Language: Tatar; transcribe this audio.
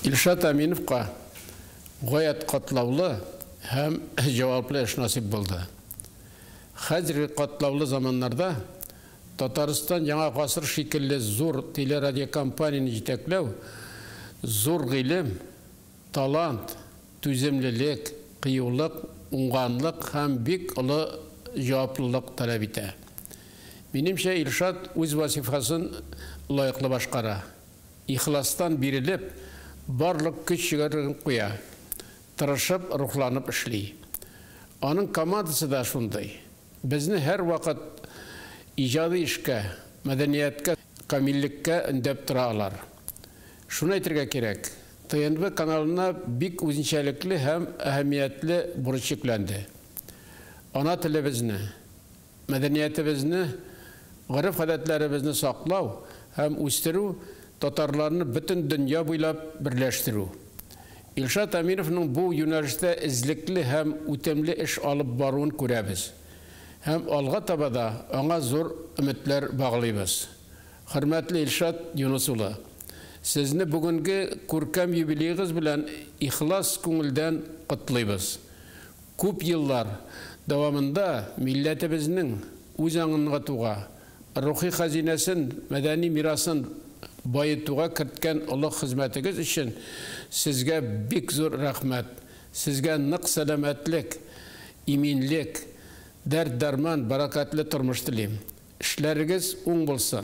Илшат Әминовка гаять катлаулы һәм җаваплы эш насыйп булды. Хәзерге катлаулы заманнарда Татарстан Яңа гасыр шикелле зур телерадиокомпанияне җитәкләү зур гыйлем, талант, түземлелек, кыюлык, уңганлык һәм бик олы җаваплылык таләп итә. Минемчә, Илшат үз вазифасын лаеклы башкара. Ихластан бирелеп, барлык көч-җегәрен куя, тырышып, рухланып эшли. Аның командасы да шундый. Безне һәрвакыт иҗади эшкә, мәдәнияткә, камиллеккә өндәп тора алар. Шуны әйтергә кирәк, ТНВ каналына бик үзенчәлекле һәм әһәмиятле бурыч йөкләнде. Ана телебезне, мәдәниятебезне, гореф-гадәтләребезне саклау һәм үстерү, татарларны бөтен дөнья буйлап берләштерү. Илшат Әминовның бу юнәлештә эзлекле һәм үтемле эш алып баруын күрәбез. Һәм алга таба да аңа зур өметләр баглыйбыз. Хөрмәтле Илшат Юныс улы, сезне бүгенге күркәм юбилеегыз белән ихлас күңелдән котлыйбыз. Күп еллар дәвамында милләтебезнең үзаңын ныгытуга, рухи хәзинәсен, мәдәни мирасын баетуга керткән олы хезмәтегез өчен сезгә бик зур рәхмәт. Сезгә нык сәламәтлек, иминлек, дәрт-дәрман, бәрәкәтле тормыш телим. Эшләрегез уң булсын!